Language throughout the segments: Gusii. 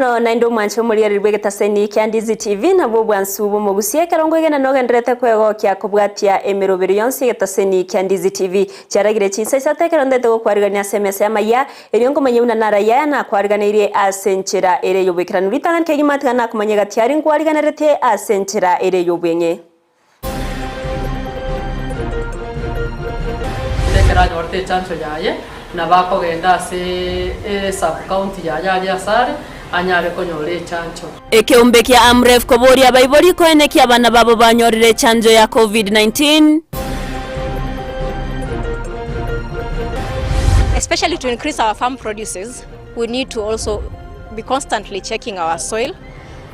mono naende omwanche omorigereria bw'egetaseni kia Ndizi TV nabwo obwansu bw'omogusia ekero nkoegena nogendererete kwegokia kobwatia emeroberi yonsi y'egetaseni kia Ndizi TV. Chiaragire chinsa isato ekero ntaete gokwarigania ase emesa y'amayia, erio nkomanye buna narayia aya nakwariganeirie ase enchera ere y'oboikeranu. Ritang'ani kegima tiga nakomanya egati aria nkwariganeretie ase enchera ere y'obweng'e. Ekero anyorete echancho yaye, nabo akogenda ase esub-county yaye aria asare, anyare konyora echancho. Ekeombe kia Amref koboria abaibori koenekia abana babo banyorire echanjo ya Covid-19. Especially to increase our farm produces, we need to also be constantly checking our soil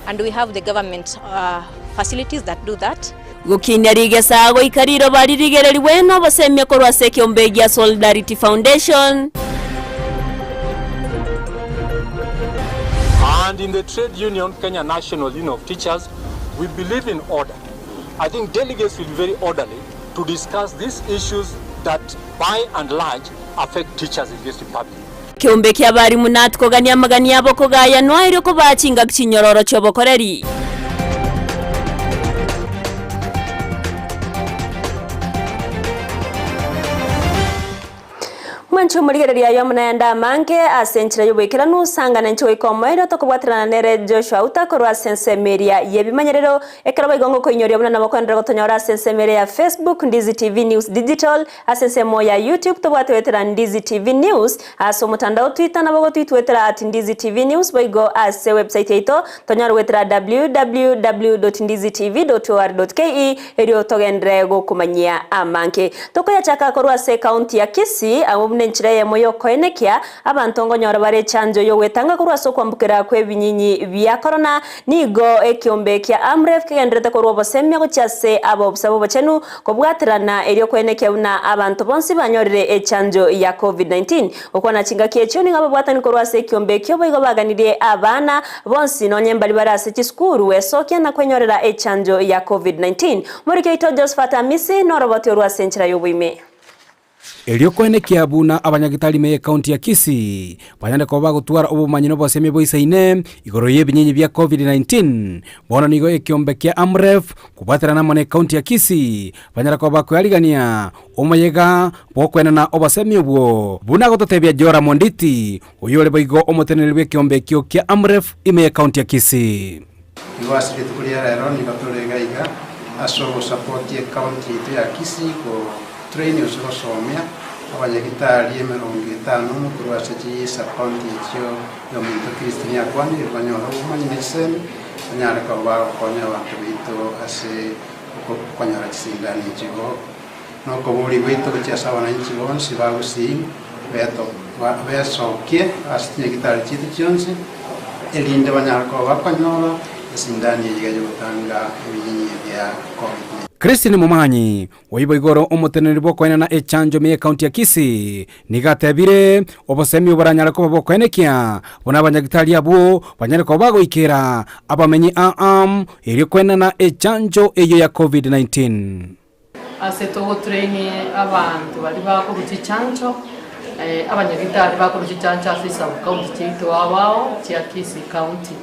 and we have the government uh, facilities that do that. Gokinia rigesa goika riroba ririgererigwe nobosemia korwa ase ekeombe gia Solidarity Foundation. And in the trade union, Kenya National Union of Teachers, we believe in order. I think delegates will be very orderly to discuss these issues that by and large affect teachers in this republic. Ekeombe ki'abarimu natikogania amagani abo kogayanwa erio kobaa chingaki chinyororo chi'obokoreri. Mwanche omorigereria aye amo nayande amange ase enchera y'oboikeranu, sangana inche goika omoerio tokobwaterana nere Joshua Auta korwa ase ensemo eria y'ebimanyerero. Ekero boigo ngokoinyoria buna nabo okoenderera gotonyora ase ensemo eria ya Facebook, Ndizi TV News Digital, Ase ensemo ya YouTube tobwate goetera Ndizi TV News, ase omotandao Twitter nabo gotwitwetera at Ndizi TV News boigo ase website yaito tonyare goetera www.ndizitv.or.ke erio togenderere gokomanyia amange. Tokoyachaka korwa ase ecounty ya Kisii agwo buna enchera eyemo yokoenekia abanto nkonyora bare echanjo yogwetanga korwa ase okwambukera kwebinyinyi bia korona Nigo ekiombe kia Amref kegendererete korwa obosemia gochia ase abaofisa b'obochenu kobwaterana erio koenekia buna abanto bonsi banyorire echanjo ya Covid-19. Gokwana chingaki echio nigo ababwatani korwa ase ekiombe ekio boigo baganirie abana bonsi nonye mbari bare ase chisukuru gwesokia na kwenyorera echanjo ya Covid-19. Omoriki oito Josphat Amisi noroboti orwo ase enchera y'oboime. Erio koenekia buna abanyagitari ime y'ecounty ya Kisii banyare koba bagotwara obomanyi na obosemia boisaine igoro y'ebinyenyi bia Covid-19, bono nigo ekiombe kia Amref kobwaterana amo n'ecounty ya Kisii banyare koba bakoearigania omoyega bw'okoenana obosemia obwo buna agototebia Joram Onditi oyore ore boigo omoteneneri bw'ekiombe ekio kia Amref ime y'ecounty ya Kisii. Igo ase rituko ria rero nigo tore iga iga ase ogosapoti ecounty yaito ya Kisii go train gose gosomia abanyagitari emerongo etano omo korwa ase chi sub county echio oyominto Christine akwanire banyore obomanyi ne chisemi banyare koba bagokonya abanto baito ase okonyora chisindani echi. Igo nokoboria gwaito gochia ase abananchi bonsi ba Gusii beto besokie ase chinyagitari chiaito chionsi, erinde banyare koba bakonyora esindani eye iga y'ogotanga ebinyinyi bia Covid-19. Christine Momanyi, oibo igoro omoteneneri bw'okoenana echanjo ime y'ecounty ya Kisii, nigo atebire, Obosemi oboranyare koba bokoenekia buna abanyagitari abwo banyare koba bagoikera abamenyi aa erio koenana echanjo eyio ya Covid-19. Ase togotrain abanto baria bakorwa chichancho, abanyagitari bakorwa chichancho ase chisub county chiaito ao ao chia Kisii county.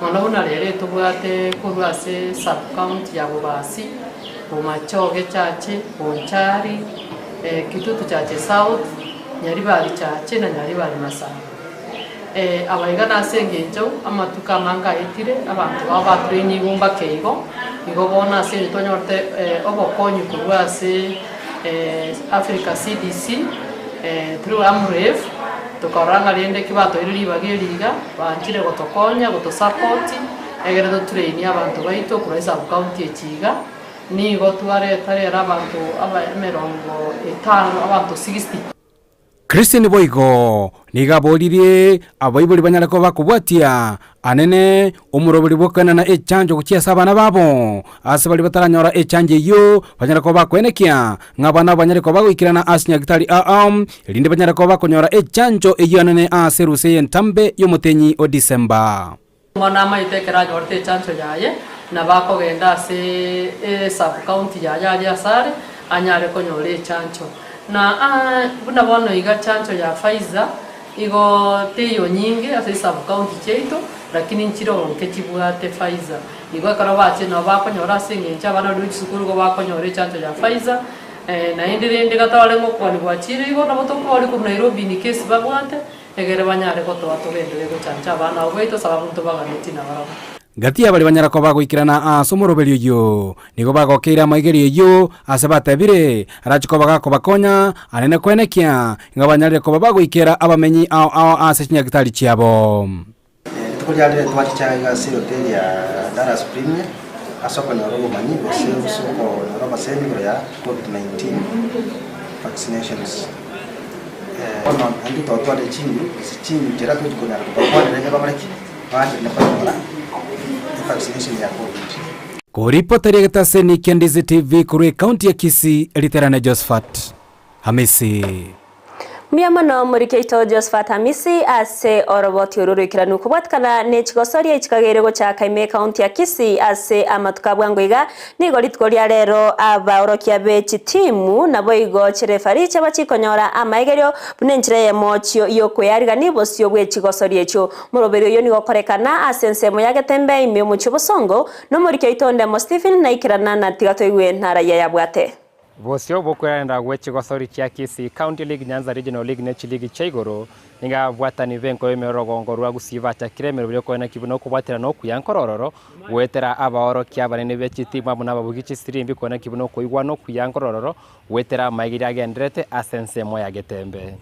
Mono buna rero etobwate korwa ase sub county ya Bobasi, Bomachoge chache, Bonchari, Kitutu chache south, Nyaribari chache na Nyaribari Masaba. Aba iga nase engencho amatuko amange aetire, abanto bao batrainigwe mbake igo, igo bono ase eng'encho twanyorete obokonyi korwa ase Africa CDC through AMREF, tokarora ng'a rende ekio batoire ribaga eri iga, banchire gotokonya, gotosupport, egere totrainie abanto baito korwa esub county echi iga, nigo twareta rero abanto aba emerongo etano, abanto sixty. Christine boigo nigo aboririe abaibori banyare koba bakobwatia anene omoroberi bw'okoenana echanjo gochia ase abana babo, ase baria bataranyora echanjo eyio banyare koba bakoenekia ng'a abana abo banyare koba bagoikerana ase nyagitari aa, erinde banyare koba bakonyora echanjo eyio anene ase erusa eye entambe y'omotenyi o December. Omwana amaete ekero anyorete echancho yaye, nabo akogenda ase esub county yaye aria asare, anyare konyora echancho. Na buna bono iga chancho ya Pfizer, Igo teiyo nyinge ase chisub county chiaito, lakini nchironke chibwate Pfizer. Igo ekero bachire nabo bakonyora ase eng'encho abana baria be chisukuru igo bakonyora echanjo ya Pfizer, naende rende gatore ngokwania gwachire igo nabo tokoboria korwa Nairobi in case babwate, egere banyare gotoa togenderere gochancha abana abwo baito sababu ntobaganetie nabarabwo. Gati y'abaria banyara koba goikerana ase omoroberio oyio, nigo bagokeire amaigerio ayio ase batebire, arache koba gakobakonya anene koenekia ng'a banyarire koba bagoikera abamenyi ao ao ase chinyagitari chiabo. Rituko ria rire twachicha iga ase ehoteli ya Dallas Premier ase okonyora obomanyi gose ase okonyora obosemi igoro ya Covid-19 vaccinations. Bono naintwe twatwarire chinguru gose chinchera tochi konyara kobakwanera erio bakore ki? Baancherane konyora evaccination ya Covid. Koripoteria egetaseni kia Ndizi TV korwa ekaunti ya Kisii, Riterane Josephat Hamisi. Mbuya mono morike oito Josephat Hamisi ase oroboti oru roikeranu kobwatikana ne chigosoria echikageire gochaka ime ekaunti ya Kisii ase amatuko a bwango iga. Nigo rituko ria rero abaorokia be chitimu naboigo chirefari chiaba chikonyora amaegerio buna enchera eyemo chio y'okwearigani bosio bwe chigosoria echio. Moroberi oyio nigo okorekana ase ensemo ya Getembe ime omochie obosongo nomoriki oito Ndemo Stephen naikerana na tiga toigwe narayia yabwate. Bosio bw'okwerenda gwe chigosori chia Kisii County League, Nyanza Regional League ne chiligi chia igoro, nigo ababwatani b'enko y'emerogongo rwa Gusii bachakire emerobio y'okoeneki buna okobwaterana okuya nkorororo goetera abaorokia abanene be chitimu amo nababugi chisirimbi koeneki buna okoigwana okuya nkorororo goetera amaigerio agendererete ase ensemo ya Getembe.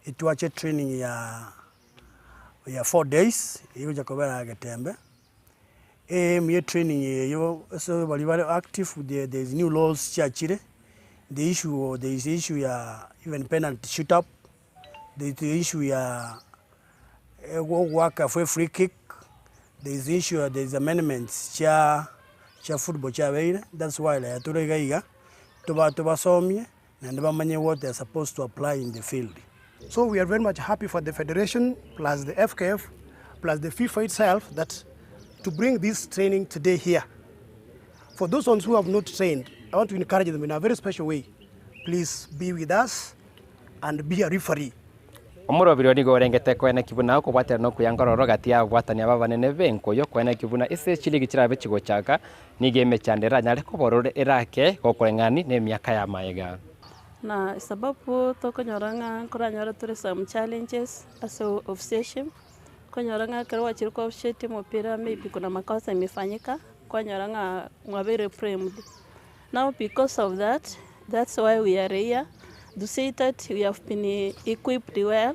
Etwache training ya ya 4 days egocha kobera Getembe. Aim ye training eyo ase baria bare active there is new laws chiachire, the issue there is issue ya even penalty shoot up, there is the issue ya ogoaka for free kick, there is issue there is amendments chia chia football chiabeire, that's why rero tore iga iga, toba tobasomie naende bamanye what they are supposed to apply in the field. So we are very much happy for the federation plus the FKF plus the FIFA itself that to bring this training today here. For those ones who have not trained, I want to encourage them in a very special way. Please be with us and be a referee. Omorobiri oyo nigo orengete koeneki buna okobwaterana okuya nkororo gati y'ababwatani aba abanene b'enkoyo koeneki buna ase chiligi chirabe chigochaka nigo emechando eranyare koborora erake gokoreng'ani nemiaka y'amaega. Na sababu tokonyora ng'a nkoranyore tore some challenges ase officiation, okonyora ng'a ekero gwachire kwa officiate omopira maybe kuna makosa imefanyika, kwanyora ng'a mwabeire framed. Now because of that, that's why we are here to say that we have been equipped well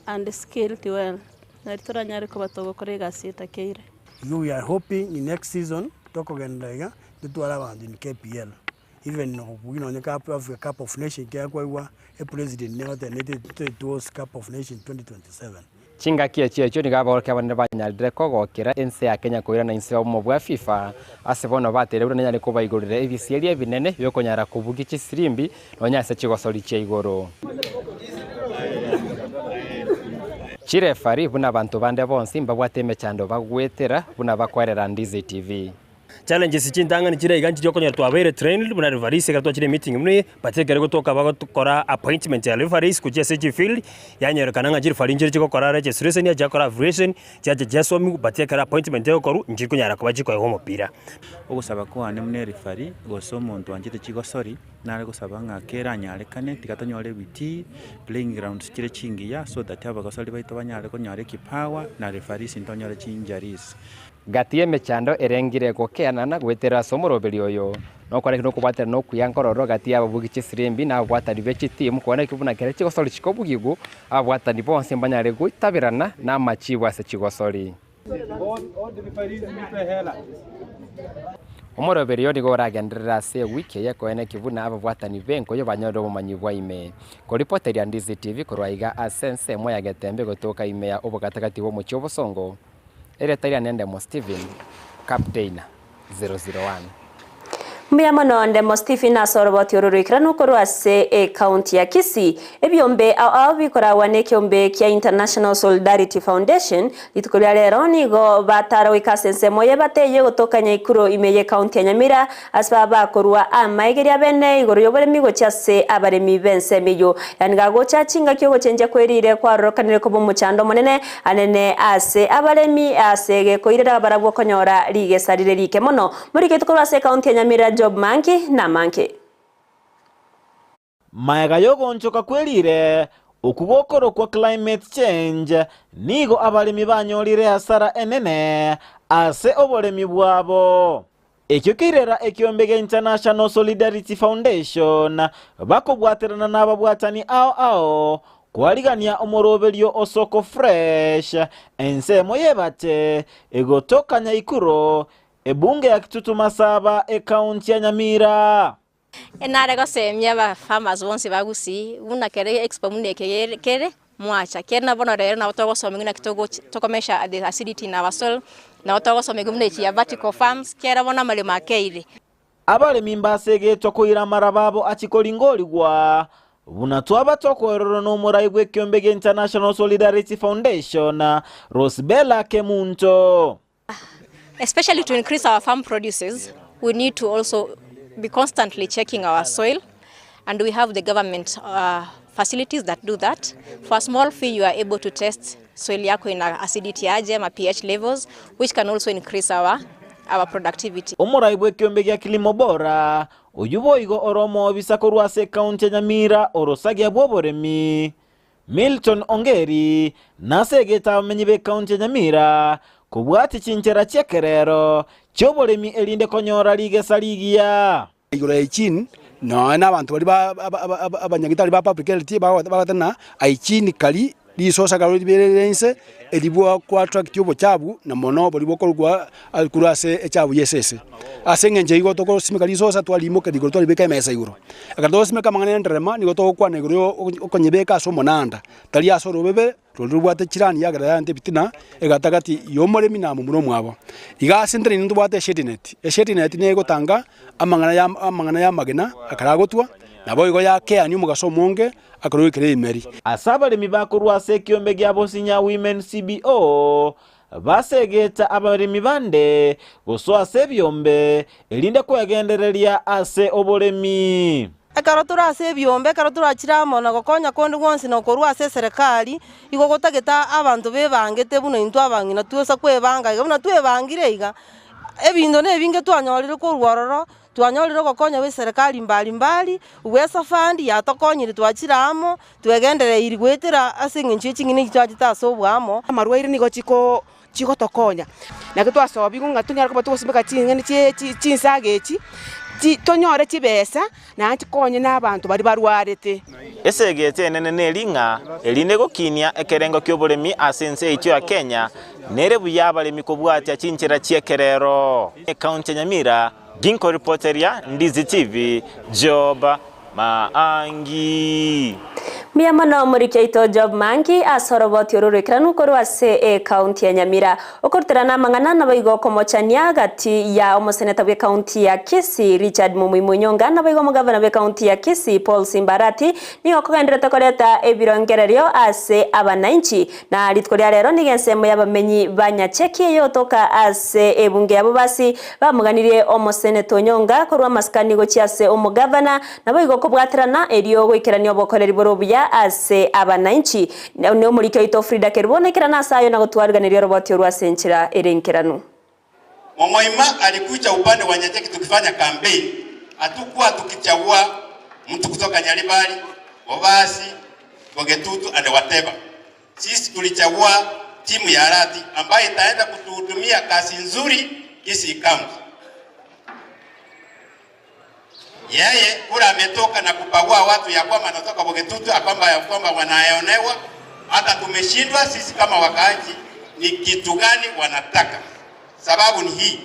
and skilled well, nari toranyare koba togokora egasi etakeire. Igo we are hoping in next season tokogenda iga totware abanto in KPL even nokobugia nonye cup Africa Cup of Nation ekero kwaigwa epresident nigo towards Cup of Nation 2027. Chingaki echio echio nigo abaorokia abanene banyarire kogokera ense ya Kenya koirana inse obomo bwa FIFA ase bono bateire buna nenyare kobaigorera ebisieri ebinene biokonyara kobugia chisirimbi nonya ase chigosori chia igoro. Chirefari buna abanto bande bonsi mbabwate emechando bagwetera buna bakoerera Ndizi TV. Challenges chintang'ani chire iga nchiria okonyora twabeire trained buna referees ekero twachire emeeting buna eye, but ekero gotoka bagokora appointment ya referees gochia ase chifield, yanyorekana ng'a chireferee nchire chigokora registration, chiakora affiliation, chiacha chiasomiwa but ekero appointment egokorwa nchikonyara koba chikoegwa omopira. Ogosaba kwane buna erefari, gose omonto oanchete chigosori, nare gosaba ng'a keranyarekane tiga tonyore ebitii, playing grounds chire chingiya so that abagosori baito banyare konyora ekipawa na referees ntonyore chi-injuries. Gati y'emechando erengire gokeanana goetera ase omoroberi oyo, nokora nokobwaterana okuya nkororo gati y'ababugi chisirimbi na ababwatani be chitimu kwana ekio buna kere chigosori chikobugigwa, ababwatani bonsi mbanyare goitaberana namachibo ase chigosori. Omoroberi oyo nigo oragenderere ase ewiki eye koeneki buna ababwatani b'enkoyo banyorire obomanyi bwa ime. Koripoteria Ndizi TV korwa iga ase ensemo ya Getembe gotoka ime ya obogatagati bw'omochie obosongo, Erieta riane Ndemo Stephen, Captain 001. Mbuya mono Ndemo Stephen ase oroboti oro roikeranu korwa ase ecounty ya Kisii. Ebiombe ao ao bikoragwa nekeombe kia International Solidarity Foundation rituko ria rero nigo batara goika ase ensemo ye bateyie gotoka Nyaikuro ime ye county ya Nyamira ase baba bakorwa amaegeria bene igoro yoboremi gochia ase abaremi b'ensemo eyio. Yaani gagocha chingaki ogochenchia kwerire kwarorokanire koba omochando omonene anene ase abaremi ase gekoirera barabwo konyora rigesa rire rike mono. Moriketi korwa ase ekaunti ya Nyamira Job Manki na Manki. Maega y'ogoonchoka kwe riire, okwo gokorokwa climate change, nigo abaremi banyorire hasara enene ase oboremi bwabo. Ekio keirera ekiombe gia International Solidarity Foundation bakobwaterana nababwatani ao ao kwarigania omoroberio o Soko Fresh, ensemo y'ebate egotoka Nyaikuro, ebunge ya Kitutu Masaba, ekaunti ya Nyamira. Enare gosemia aba farmers bonsi ba Gusii buna kere expo buna eke kere mwacha, kere na bono rero nabo togosomigwa naki togochi tokomesha the acidity in our soil, nabo togosomigwa buna echi ya vertical farms, kere bono amaremo akeire. Abaremi mbasegetwe koira amaraba abo achie koringorigwa, buna twaba tokoerorwa nomorai bw'ekiombe gia International Solidarity Foundation, Rosebella Kemunto. Especially to increase our farm produces, we need to also be constantly checking our soil and we have the government uh, facilities that do that. For a small fee you are able to test soil yako ina acidity aje ama pH levels which can also increase our our productivity. Omorai bw'ekiombe gia Kilimo Bora, oyio boigo ore omoobisa korwa ase ekaunti ya Nyamira orosagia bw'oboremi, Milton Ongeri, nasegete abamenyi b'ekaunti ya Nyamira kobwatia chinchera chi'ekerero chi'oboremi erinde konyora rigesa rigiya. Igoro ya hygiene, nonya na abanto baria abanyagitari ba public health bagoteba ng'a hygiene kari risosa ekero riberire inse eri bwa attract obochafu na mono boria bokorwa korwa ase echafu ya esese. Ase eng'encho eyio igo togosimeka risosa twariimokeria igoro twaribeka emesa igoro. Ekero togosimeka amang'ana ya enderema nigo togokwana igoro ya okonyebeka ase omonanda, tari ase orobebe roria robwate chirani yagera yarenta ebitina egatagati ya omoremi na momura omwabo. Iga ase entereni ntobwate eshade net, eshade net nigo egotanga amang'ana ya amang'ana ya amagena ekero agotwa, naboigo yakeania omogaso omonge ekero oikire rimeri. Ase abaremi bakorwa ase ekiombe gia Bosinya Women CBO, Basegete abaremi bande gosoa ase ebiombe, erinde kwegendereria ase oboremi. Ekero tore ase ebiombe, ekero torachire amo na gokonya konde gwonsi na okorua ase eserekari, igo gotagete abanto bebangete buna intwe abang'ina twesa kwebanga iga, buna twebangire iga, ebinto na ebinge twanyorire korwa ororo, Twanyorire ogokonya gw'eserekari mbari mbari, Uwezo Fund yatokonyire twachire amo, twegendereiri goetera ase eng'encho ye ching'eni echi twachete ase oboamo. Amarwaire nigo chiko chigotokonya, naki twasobigwe ng'a tonyare koba togosimeka ching'eni chie chi chinsaga echi, chi tonyore chibesa, naende chikonye na abanto baria barwarete. Esegete enene neri ng'a erinde gokinia ekerengo ki'oboremi ase ense yaito ya Kenya, nere buya abaremi kobwatia chinchera chi'ekerero. Ekaunti ya Nyamira, Ginkoripoteria Ndizi TV, Job Maangi. Mbuya mono omoriki oito Job Maangi ase oroboti oro rw'ekeranu korwa ase ecounty ya Nyamira. Okoruterana amang'ana naboigo okomochania gati ya omoseneta bw'ecounty ya Kisii Richard Mumui Munyonga naboigo omogavana bw'ecounty ya Kisii Paul Simba Arati nigo kogendererete koreta ebirengererio ase abananchi Na rituko ria rero nigo ensemo y'abamenyi ba Nyacheki eyotoka ase ebunge ya Bobasi bamoganirie omoseneta Onyonga korwa amasikani gochia ase omogavana, naboigo kobwaterana erio goikerania obokoreri bore obuya ase abananchi. Ne omoriki oito Frida Kerubo naikerane ase ayo na gotwariganeria oroboti orwo ase enchera ere enkeranu. Momoima alikuja upande wa Nyacheki tukifanya campaign, hatukuwa tukichagua mtu kutoka Nyaribari, Bobasi, Bogetutu and whatever. Sisi tulichagua timu ya Arati ambayo itaenda kutuhudumia kazi nzuri Kisii County. Yeye kura ametoka na kupagua watu ya kwamba anatoka Bogetutu ya kwamba ya kwamba wanaonewa. Hata tumeshindwa sisi kama wakaaji, ni kitu gani wanataka? Sababu ni hii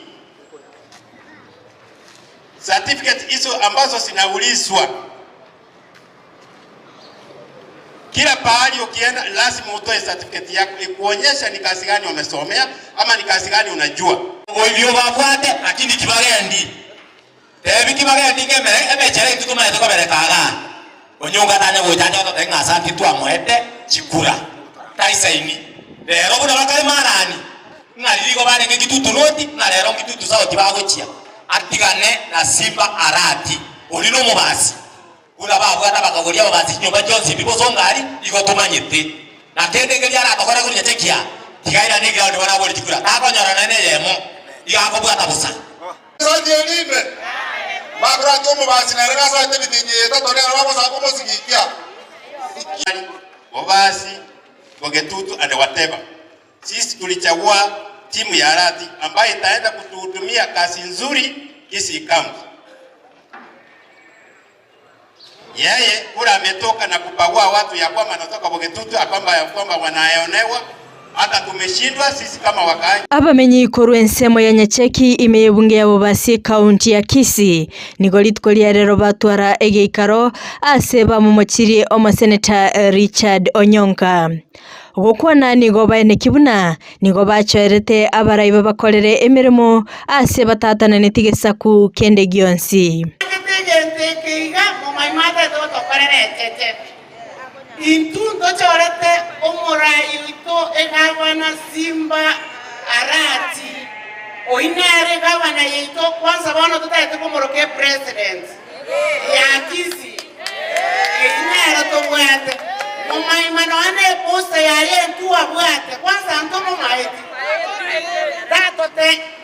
certificate hizo ambazo zinaulizwa kila pahali ukienda, lazima utoe certificate yako ikuonyesha ni kazi gani umesomea ama ni kazi gani unajua. Oibio babwate lakini kibagendi. Tebi ki bagendi ng'a emechere intwe tomaete kobereka igaa. Onyonga tanya gocha ache gototebia ng'a asanti twamoete chikura taisaini. Rero buna bakare marani ng'a riria igo barenge Kitutu North ng'a rero Kitutu South bagochia. Atigane na Simba Arati oria nomobasi buna babwate abakagoria ababasi chinyomba chionsi pi bosongo aria igo tomanyete. Na kende nkeria aratokore koria chekia tiga airane eground barabore chikura takonyora nonya neyemo igo akobwata bosa. Esanti erinde, bakorake omobasi nere nasoete emitingi eye etato nere bagosaba komosigikia. Bobasi, Bogetutu and whatever. Sisi tulichagua timu ya Arati ambayo itaenda kutuhudumia kazi nzuri Kisii County. Yeye kura ametoka na kubagua watu ya kwamba anatoka Bogetutu ya kwamba ya kwamba wanaonewa hata tumeshindwa sisi kama wakaaji. Abamenyi korwa ensemo ya Nyacheki ime y'ebunge ya Bobasi ekaunti ya Kisii nigo rituko ria rero batwara egeikaro ase bamomochirie omoseneta Richard Onyonka. Gokwana nigo baeneki buna nigo bachoerete abarai babakorere emeremo ase batatananeti gesaku kende gionsi. Totagete egento eke iga, momaimo atagete gotokorera echeche. Intwe ntochorete omorai oito egavana Simba Arati, oyio nere egavana yaito kwansa bono totagete komoroka epresident ya Kisii. Eyio nero tobwate. Momaima nonya ne eposta yaye intwe abwate kwansa ntomomaeti.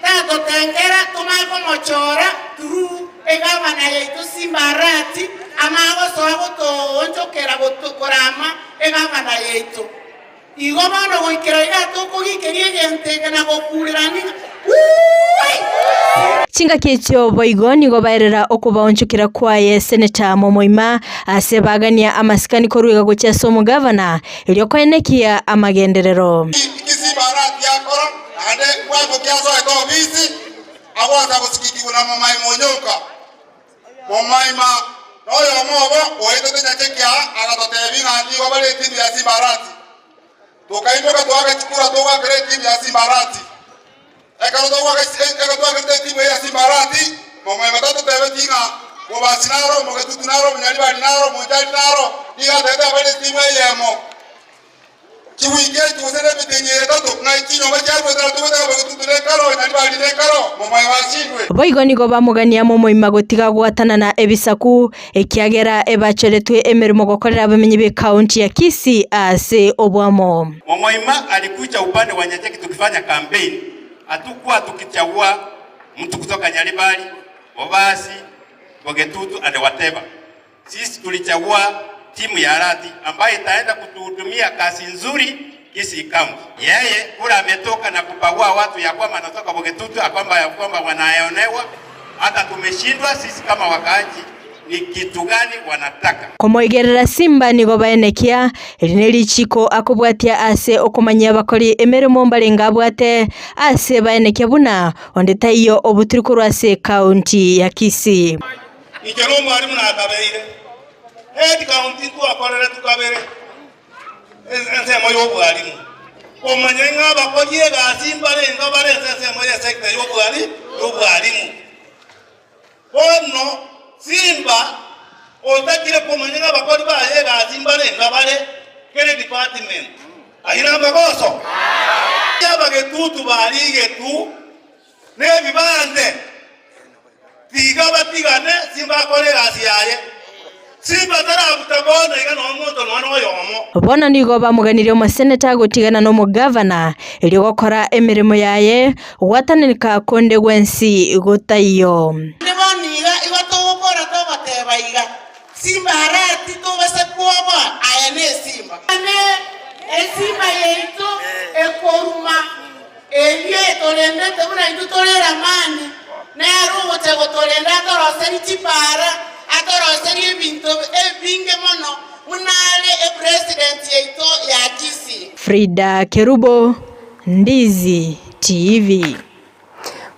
Tatotengera tomanye komochora through egavana yaito Simba Arati amanye gosoa gotoonchokera korama egavana yaito. Igo bono goikera iga tokogikeria egento eke na gokuurerania ng'a, Wuui! Chingaki echio boigo nigo baerera okobaonchokera kwaye Seneta Momoima ase bagania amasikani korwa iga gochia ase omogavana erio koenekia amagenderero. Kisii Barati akora, naende bwango ki asoete obisi, agwansa gosikikigwa na momaima onyoka. Momaima noyomo obo oetete nyachekia agatotebia ng'a nigo bare etimu ya Simba Arati. Tokaimoka toaka chikura togoakera etimu ya Simba Arati. Ekero togoaka ekero twakerete etimu eye ya Simba Arati, momaima tatotebeti ng'a Mobasi naro, Mogetutu naro, Monyaribari naro, Monchari naro, nigo atebete abare etimu eyemo. Chiwiki echi gose nemetienyi etato, ng'ai chinyomba chiaruete na togoteba Bogetutu nekaro, Nyaribari nekaro, momoe bashindwe. Boigo nigo bamogania momoima gotiga gwatanana ebisaku, ekiagera ebachoretwe emeremo gokorera abamenyi b'ekaunti ya Kisii ase obwamo. Momoima alikuja upande wa Nyacheki tukifanya campaign, hatukuwa tukichagua mtu kutoka Nyaribari, Bobasi, Bogetutu and whatever. Sisi tulichagua timu ya Arati ambayo itaenda kutuhudumia kazi nzuri Kisii County. Yeye kura ametoka na kubagua watu ya kwamba anatoka Bogetutu ya kwamba ya kwamba wanaonewa, hata tumeshindwa sisi kama wakaaji ni kitu gani wanataka. Komoigerera Simba nigo baenekia, eri nerichiko akobwatia ase okomanyia abakori emeremo mbarenge abwate ase baenekia buna onde taiyo obutiri korwa ase ekaunti ya Kisii. Inche nomwalimu nakabeire head county ntwakoreretwe kabere ensemo y'obwalimu komanya ng'a abakori egasi mbarenge bare ase ensemo y'esector y'obwali y'obwalimu. Bono Simba otakire komanya ng'a abakori baye egasi mbarenge bare kera edepartment. Ayio namagoso? Abagetutu barigetwe Nebibande, tiga batigane, Simba akore egasi yaye. Simba tarabuta bono iga nomonto nonya noyomo. Bono nigo bamoganirie omoseneta gotigana nomogavana, erio gokora emeremo yaye, gwatananeka konde gwensi gotaiyo. Naende bono iga igo togokora togoteba iga, Simba arati tobase kwoboa, aye nesimba. Naende esimba yaito ekoruma. Erio etorendete buna intwe tore eramani, nere ogocha gotorenda atoroserie chipaara, atoroserie ebinto ebinge mono, buna are epresident yaito ya Kisii. Frida Kerubo, Ndizi TV.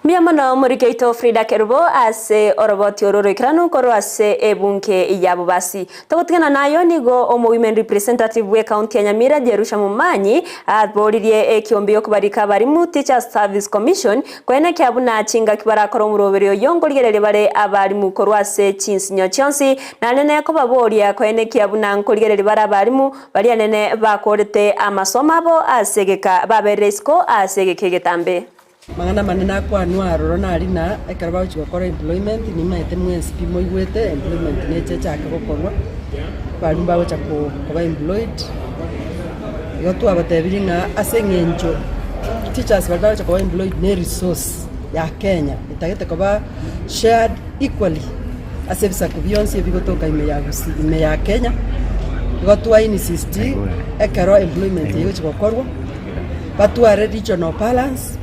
Mbuya mono omoriki oito Frida Kerubo ase oroboti oro oroikeranu korwa ase ebunge ya Bobasi. Togotigana nayo nigo omo women representative bwe county ya Nyamira Jerusha Momanyi aboririe ekiombe yokobarika abarimu Teachers Service Commission koenekia buna chingaki barakore omoroberi oyo nkorigereria bare abarimu korwa ase chinsinyo chionsi nanene kobaboria koenekia buna nkorigereria bare abarimu baria nene bakorete amasomo abo ase egeka baberire isiko ase egeka egetambe. Amang'ana amanene akwanwa aroro nari na ekero bagochia gokora employment, nimaete mwensi pi moigwete employment neche echake gokorwa, abarimu bagocha ko koba employed. Igo twabatebirie ng'a ase eng'encho teachers baria bagocha koba employed ne eresource ya Kenya etagete koba shared equally ase ebisaku bionsi ebigotoka ime ya gusii ime ya Kenya, igo twa insist ekero employment eye egochia gokorwa. batware regional balance,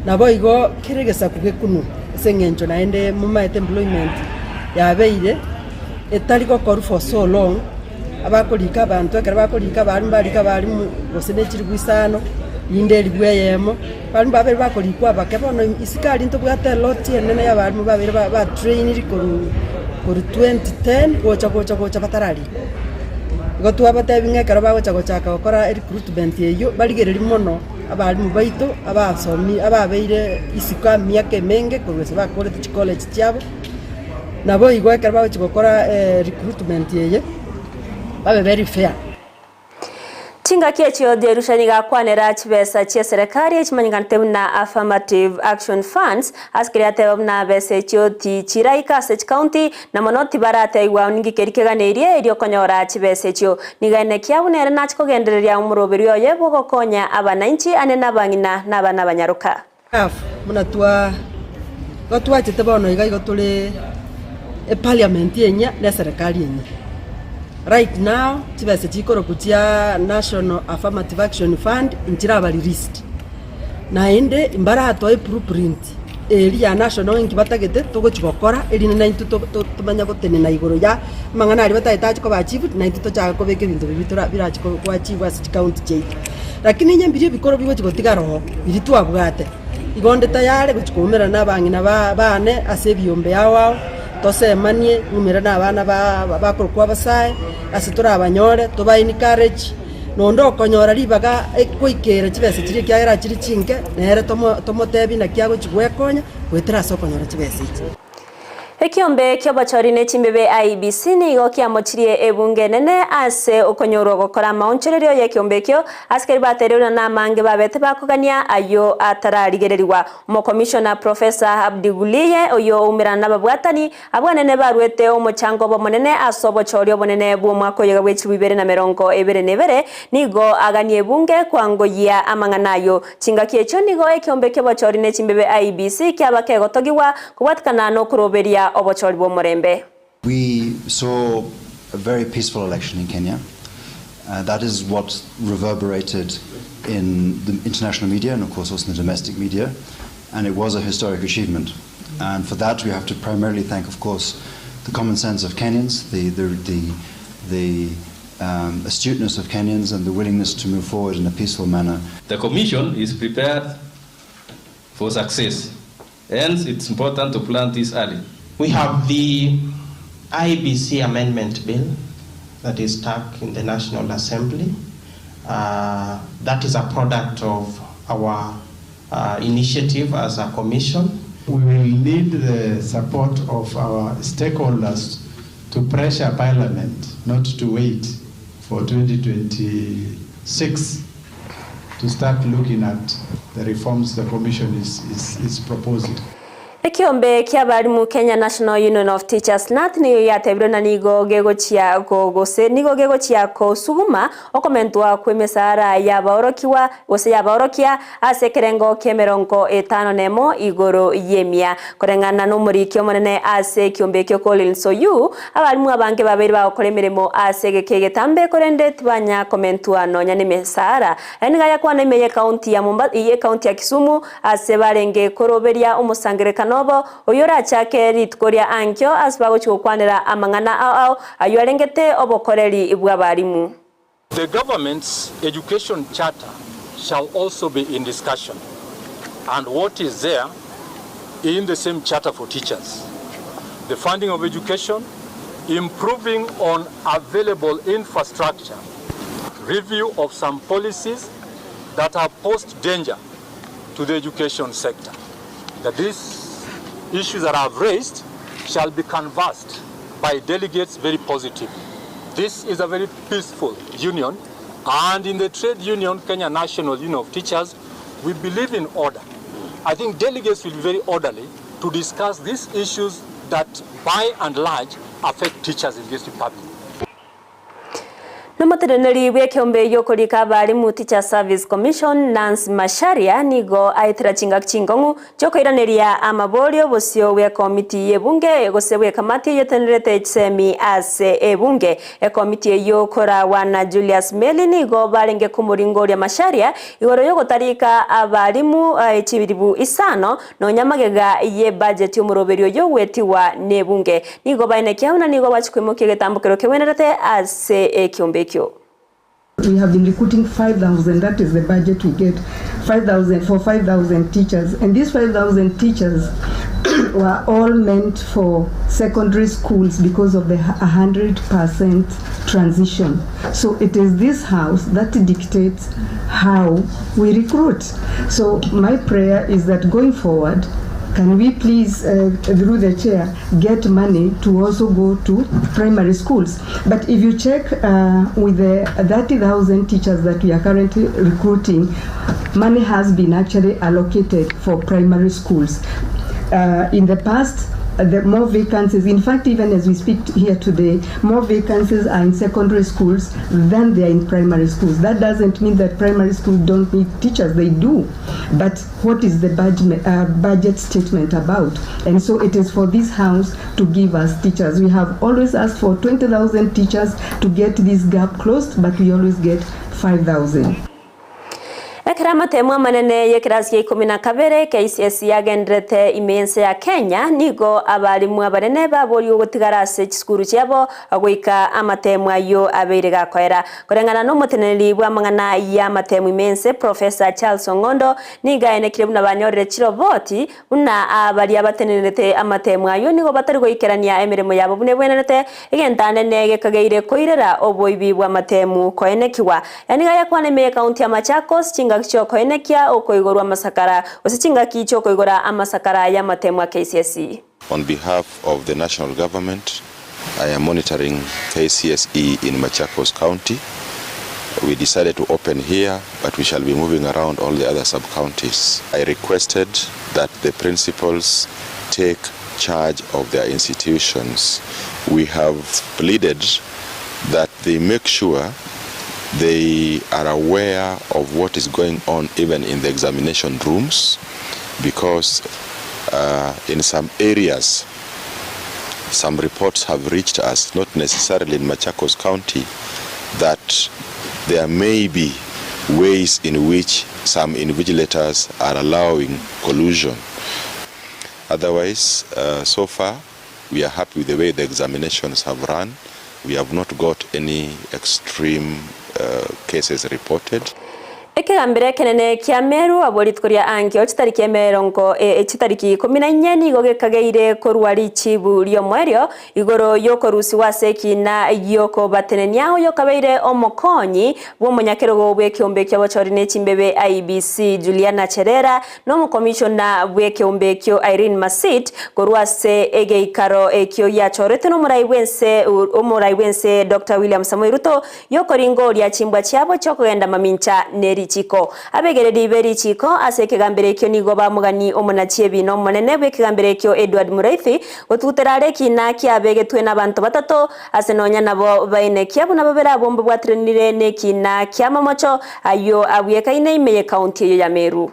naboigo kera egesaku gekunwe ase eng'encho naende momaete employment yabeire etari gokorwa for so long, abakorika abanto ekero bakorika abarimu barika abarimu gose ne chiribu isano, rinde eribu eyemo, abarimu babere bakorikwa abake bono isiko aria ntobwate elot enene ya abarimu babere ba batrainiri korwa korwa 2010 gocha gocha gocha batararikwa. Igo twabatebia ng'a ekero bagocha gochaka gokora erecruitment eyio, barigererie mono abalimu baito, abasomi ababeire isiko emiaka emenge korwa ase bakorete chicollege chiabo, naboigo ekero bagochia gokora recruitment eye, babe very fair. Chingaki echio Jerusha nigo akwanera chibesa chi'eserekari echimanyekanete buna Affirmative Action Funds, ase keria ateba buna besa echio tichiraika ase chikaunti, na mono tibarateigwa ninki keria keganeirie erio konyora chibesa echio. Nigo aenekia buna ere nache kogendereria omoroberio oye bw'ogokonya abanainchi ane nabang'ina na abana abanyaroka. Alafu buna twa igo twachete bono iga igo tore eparliament enyia na eserekari enyia. Right now chibesa chikorokwa chia National Affirmative Action Fund nchiraba released. Naende mbaratoe eblueprint eria ya national inki batagete togochi gokora erinde naintwe to- to- tomanye gotenena igoro ya amang'ana aria batagete ache koba achieved naintwe tochake kobeka ebinto biria tora birachi ko achievwa ase chicounty chiaito. Lakini onye mbiria ebikoro bigochi gotigara oo, biria twabwate, igo onde tayare gochi koumerana na abang'ina ba bane ase ebiombe ao ao, tosemanie, ng'umere na abana ba bakorokwa abasae, ase torabanyore, toba encourage, na onde okonyora ribaga goikera chibesa chiria ekiagera chire chinke, nere tomo tomotebie naki agochi gwekonya, goetera ase okonyora chibesa echi. Ekiombe ki'obochori ne chimbebe IEBC nigo kiamochirie ebunge enene ase okonyorwa gokora amaonchorerio y'ekiombe ekio ase keria batereirwe na namange babete bakogania ayio atararigererigwa. Omokomishona Professor Abdi Guliye oyio oumerana nababwatani abwo anene baruete omochango obo omonene ase obochori obonene bw'omwaka oyoga bwe chilifu ibere na merongo ebere na ebere nigo aganie ebunge kwangoyia amang'ana ayio. Chingaki echio nigo ekiombe ki'obochori ne chimbebe IEBC kiaba kegotogigwa Kobwatikana nokoroberia obochori bw'omorembe. We saw a very peaceful election in Kenya. Uh, that is what reverberated in the international media and, of course, also in the domestic media. And it was a historic achievement. And for that, we have to primarily thank, of course, the common sense of Kenyans, the, the, the, the um, astuteness of Kenyans, and the willingness to move forward in a peaceful manner. The Commission is prepared for success. Hence, it's important to plan this early. We have the IBC Amendment Bill that is stuck in the National Assembly. Uh, that is a product of our uh, initiative as a commission. We will need the support of our stakeholders to pressure Parliament not to wait for 2026 to start looking at the reforms the Commission is, is, is proposing. Ekiombe ki'abarimu Kenya National Union of Teachers, KNUT, nigo giatebirwe na nigo gegochia gose nigo gegochia kosuguma okomentwa kw'emesara y'abaorokigwa gose y'abaorokia ase ekerengo ki'emerongo etano nemo igoro y'emia. Koreng'ana nomoriki omonene ase ekiombe ekio Collins Oyuu, abarimu abange babeire bagokora emeremo ase egeka egetambe korende tibanya komentwa nonya nemesara. Aya nigo ayakwana ime y'ecounty ya Mombasa y'ecounty ya Kisumu ase barenge koroberia omosangererekano obo oyio orachake rituko ria ankio ase bagochia gokwanera amang'ana ao ao ayio arengete obokoreri bw'abarimu. The government's education charter shall also be in discussion and what is there in the same charter for teachers. The funding of education, improving on available infrastructure, review of some policies that have posed danger to the education sector. That these issues that I have raised shall be canvassed by delegates very positively. This is a very peaceful union, and in the trade union, Kenya National Union of Teachers, we believe in order. I think delegates will be very orderly to discuss these issues that by and large affect teachers in this republic. Nomoteneneri bw'ekeombe gi'okorika abarimu Teacher Service Commission Nancy Macharia nigo aetera chingaki chinkong'u chiokoiraneria amaborio bosio bw'ekomiti y'ebunge gose bw'ekamati eyetenerete chisemi ase ebunge. Ekomiti eyio koragwa na Julius Melly nigo barenge komoringoria Macharia igoro y'ogotarika abarimu chilibu isano nonya magega y'ebudget y'omoroberio y'ogwetigwa n'ebunge. Nigo baenekia buna nigo bachia koimokia egetambokero kegwenerete ase ekiombe ekio. We have been recruiting 5,000, that is the budget we get, 5,000 for 5,000 teachers. And these 5,000 teachers were all meant for secondary schools because of the 100% transition. So it is this house that dictates how we recruit. So my prayer is that going forward, can we please, through the chair, get money to also go to primary schools? But if you check with the 30,000 teachers that we are currently recruiting, money has been actually allocated for primary schools. In the past, the more vacancies, in fact, even as we speak here today, more vacancies are in secondary schools than they are in primary schools. That doesn't mean that primary schools don't need teachers, they do. But what is the budget statement about? And so it is for this house to give us teachers. We have always asked for 20,000 teachers to get this gap closed, but we always get 5,000. Ekero amatemo amanene y'ekerasi kia ikomi na kabere KCSE yagenderete ime y'ense ya Kenya nigo abarimu abanene baboria gotigara ase chisukuru chiabo goika amatemo ayo abeire gakoera. Koreng'ana na omoteneneri bwa amang'ana ya amatemo ime y'ense Professor Charles Ong'ondo nigo aenekire buna banyorire chiroboti buna abaria batenenerete amatemo ayo nigo batari goikerania emeremo yabo buna ebwenerete egento anene gekageire koirera oboibi bwa amatemo koenekiwa. Yaani gayakwana ime y'ekaunti ya Machakos chingaki chiokoenekia okoigorwa amasakara gose chingaki chiokoigora amasakara ya amatemo a KCSE. On behalf of the national government, I am monitoring KCSE in Machakos County. We decided to open here, but we shall be moving around all the other sub-counties. I requested that the principals take charge of their institutions. We have pleaded that they make sure they are aware of what is going on even in the examination rooms, because in some areas, some reports have reached us, not necessarily in Machakos County, that there may be ways in which some invigilators are allowing collusion. Otherwise, so far, we are happy with the way the examinations have run. We have not got any extreme cases reported. Ekegambere ekenene kia Meru abo rituko ria ankio chitariki emerongo chitariki ikumi na inye nigo gekageire korwa richibu ri'omwerio igoro yokorusiwa ase ekina yokobatenenia oyo kabeire omokonyi bw'omonyakerogo bw'ekeombe kia bochori ne chimbebe IEBC Juliana Cherera n'omokomishona bw'ekeombe ekio Irene Masit korwa ase egeikaro ekio giachorete n'omorai bwense omorai bwense Dr. William Samoei Ruto yokoringoria chimbwa chiabo chiokogenda mamincha neri richiko abegereri be richiko ase ekegambere ekio nigo bamugani omonachi ebina omonene bw'ekegambere ekio Edward Muraithi gotutera are ekina kiabegetwe n'abanto batato ase nonya nabo baenekia buna babere abo mbabwatiranire n'ekina kia mamocho ayo abwekaine ime y'ekaunti eyo ya Meru.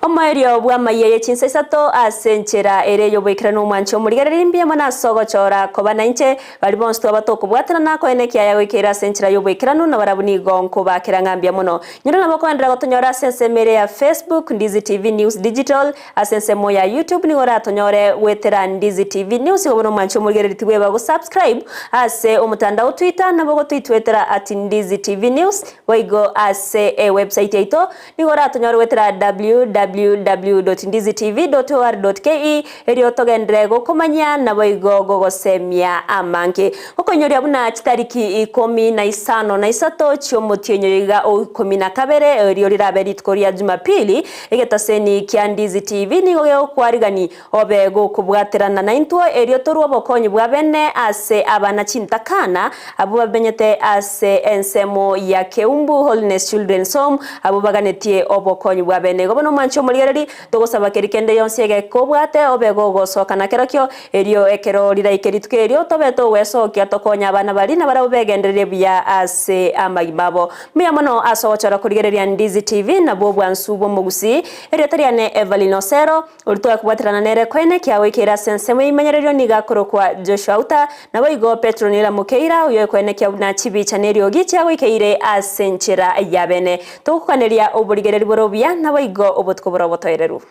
Omoerio bw'amayia ye chinsa isato ase enchera ere y'oboikeranu omwanche omorigereria mbuya mono ase ogochora koba nainche. Baria bonsi twaba tokobwatana nakoene ekiaya goikeire ase enchera y'oboikeranu, na barabwo nigo nkobakera ng'a mbuya mono. Nyora nabo okoenderera gotonyora ase ensemo ere ya Facebook, Ndizi TV News Digital, ase ensemo ya YouTube nigo oratonyore goetera Ndizi TV News. Igo bono omwanche omorigereria tibweba gosubscribe ase omotandao Twitter nabo ogotoitwetera at Ndizi TV News boigo ase ewebsite yaito Nigo oratonyore goetera www.ndizitv.or.ke erio togenderere gokomanyia naboigo gogosemia amange. Gokoinyoria buna chitariki ikomi na isano na isato chi'omotienyi oyo iga o ikomi na kabere erio rirabe rituko ria Jumapili, egetaseni kia Ndizi TV nigo gegokwarigani obe gokobwaterana naintwo erio torwe obokonyi bwa bene ase abana chintakana abwo bamenyete ase ensemo ya Keumbu Holiness Children's Home abwo baganetie obokonyi bwa bene. Igo bono omwanche omorigereri, togosaba keri kende yonsi egekobwate obe gogosoka nakerokio, erio ekero riraike rituko erio tobe togwesokia tokonye abana baria nabarabwo begendererie buya ase amagima abo. Mbuya mono ase ogochora korigereria Ndizi TV nabwo obwansu bw'omogusii. Erieta riane Evelyn Osero. Oria twakobwaterana nere koene kiagoikeire ase ensemo y'eimenyererio nigo akorokwa Joshua Uta, naboigo Petero nere Mokeira, oyo okoenekia buna chibicha na eriogi chiagoikeire ase enchera ya bene. Togokokaneria oborigereri bore obuya, naboigo obotuko bore obotoereru.